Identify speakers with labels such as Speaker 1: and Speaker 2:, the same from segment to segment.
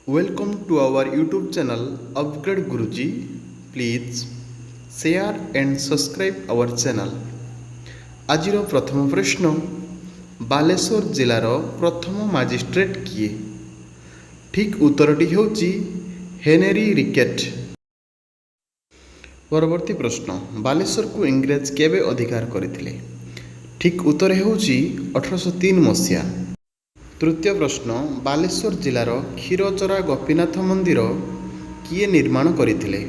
Speaker 1: Welcome to our YouTube channel, Upgrade Guruji. Please share and subscribe our channel. ଆଜିର ପ୍ରଥମ ପ୍ରଶ୍ନ, ବାଲେଶ୍ୱର ଜିଲ୍ଲାର ପ୍ରଥମ ମାଜିଷ୍ଟ୍ରେଟ୍ କିଏ? ଠିକ୍ ଉତ୍ତରଟି ହେଉଛି ହେନେରୀ ରିକେଟ୍। ପରବର୍ତ୍ତୀ ପ୍ରଶ୍ନ, ବାଲେଶ୍ୱରକୁ ଇଂରେଜ କେବେ ଅଧିକାର କରିଥିଲେ? ଠିକ୍ ଉତ୍ତର ହେଉଛି 1803 ମସିହା। ତୃତୀୟ ପ୍ରଶ୍ନ, ବାଲେଶ୍ୱର ଜିଲ୍ଲାର କ୍ଷୀରଚୋରା ଗୋପୀନାଥ ମନ୍ଦିର କିଏ ନିର୍ମାଣ କରିଥିଲେ?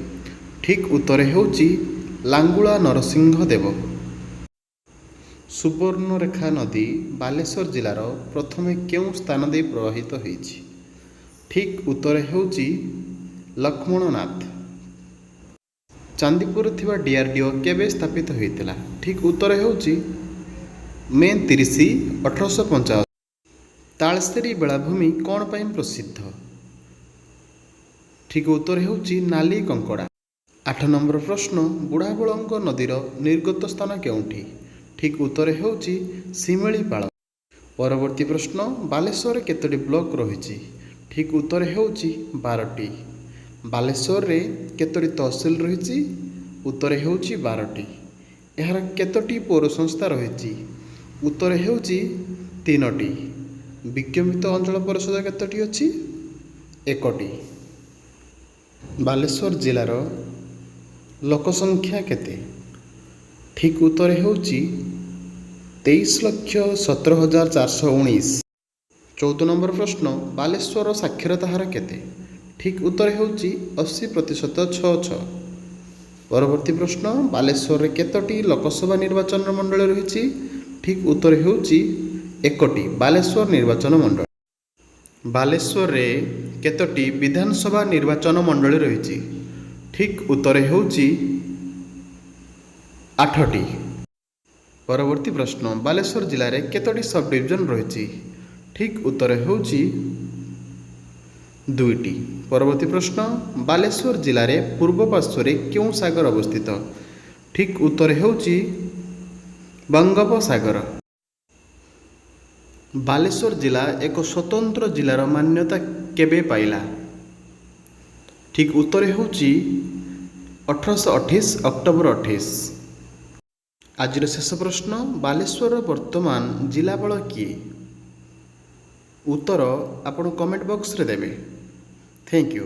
Speaker 1: ଠିକ୍ ଉତ୍ତର ହେଉଛି ଲାଙ୍ଗୁଳା ନରସିଂହ ଦେବ। ସୁବର୍ଣ୍ଣରେଖା ନଦୀ ବାଲେଶ୍ୱର ଜିଲ୍ଲାର ପ୍ରଥମେ କେଉଁ ସ୍ଥାନ ଦେଇ ପ୍ରବାହିତ ହୋଇଛି? ଠିକ୍ ଉତ୍ତର ହେଉଛି ଲକ୍ଷ୍ମଣନାଥ। ଚାନ୍ଦିପୁରରେ ଥିବା ଡିଆର୍ଡିଓ କେବେ ସ୍ଥାପିତ ହୋଇଥିଲା? ଠିକ୍ ଉତ୍ତର ହେଉଛି ମେ 30, 1885। ତାଳସେରି ବେଳାଭୂମି କ'ଣ ପାଇଁ ପ୍ରସିଦ୍ଧ? ଠିକ୍ ଉତ୍ତର ହେଉଛି ନାଲି କଙ୍କଡ଼ା। 8 ନମ୍ବର ପ୍ରଶ୍ନ, ବୁଢ଼ାବଳଙ୍ଗ ନଦୀର ନିର୍ଗତ ସ୍ଥାନ କେଉଁଠି? ଠିକ୍ ଉତ୍ତର ହେଉଛି ଶିମିଳିପାଳ। ପରବର୍ତ୍ତୀ ପ୍ରଶ୍ନ, ବାଲେଶ୍ୱରରେ କେତୋଟି ବ୍ଲକ ରହିଛି? ଠିକ୍ ଉତ୍ତର ହେଉଛି 12ଟି। ବାଲେଶ୍ୱରରେ କେତୋଟି ତହସିଲ ରହିଛି? ଉତ୍ତର ହେଉଛି 12ଟି। ଏହାର କେତୋଟି ପୌର ସଂସ୍ଥା ରହିଛି? ଉତ୍ତର ହେଉଛି ତିନୋଟି। ବିଜ୍ଞାପିତ ଅଞ୍ଚଳ ପରିଷଦ କେତୋଟି ଅଛି? ଏକଟି। ବାଲେଶ୍ୱର ଜିଲ୍ଲାର ଲୋକସଂଖ୍ୟା କେତେ? ଠିକ୍ ଉତ୍ତର ହେଉଛି 23,17,419। 14 ନମ୍ବର ପ୍ରଶ୍ନ, ବାଲେଶ୍ୱରର ସାକ୍ଷରତା ହାର କେତେ? ଠିକ୍ ଉତ୍ତର ହେଉଛି 80.66। ପରବର୍ତ୍ତୀ ପ୍ରଶ୍ନ, ବାଲେଶ୍ୱରରେ କେତୋଟି ଲୋକସଭା ନିର୍ବାଚନ ମଣ୍ଡଳୀ ରହିଛି? ଠିକ୍ ଉତ୍ତର ହେଉଛି ଏକଟି, ବାଲେଶ୍ୱର ନିର୍ବାଚନ ମଣ୍ଡଳୀ। ବାଲେଶ୍ୱରରେ କେତୋଟି ବିଧାନସଭା ନିର୍ବାଚନ ମଣ୍ଡଳୀ ରହିଛି? ଠିକ୍ ଉତ୍ତର ହେଉଛି ଆଠଟି। ପରବର୍ତ୍ତୀ ପ୍ରଶ୍ନ, ବାଲେଶ୍ୱର ଜିଲ୍ଲାରେ କେତୋଟି ସବ୍ ଡିଭିଜନ ରହିଛି? ଠିକ୍ ଉତ୍ତର ହେଉଛି ଦୁଇଟି। ପରବର୍ତ୍ତୀ ପ୍ରଶ୍ନ, ବାଲେଶ୍ୱର ଜିଲ୍ଲାରେ ପୂର୍ବ ପାର୍ଶ୍ୱରେ କେଉଁ ସାଗର ଅବସ୍ଥିତ? ଠିକ୍ ଉତ୍ତର ହେଉଛି ବଙ୍ଗୋପସାଗର। ବାଲେଶ୍ୱର ଜିଲ୍ଲା ଏକ ସ୍ୱତନ୍ତ୍ର ଜିଲ୍ଲାର ମାନ୍ୟତା କେବେ ପାଇଲା? ଠିକ୍ ଉତ୍ତର ହେଉଛି 1828 ଅକ୍ଟୋବର 28। ଆଜିର ଶେଷ ପ୍ରଶ୍ନ, ବାଲେଶ୍ୱରର ବର୍ତ୍ତମାନ ଜିଲ୍ଲାପାଳ କିଏ? ଉତ୍ତର ଆପଣ କମେଣ୍ଟ ବକ୍ସରେ ଦେବେ। Thank you.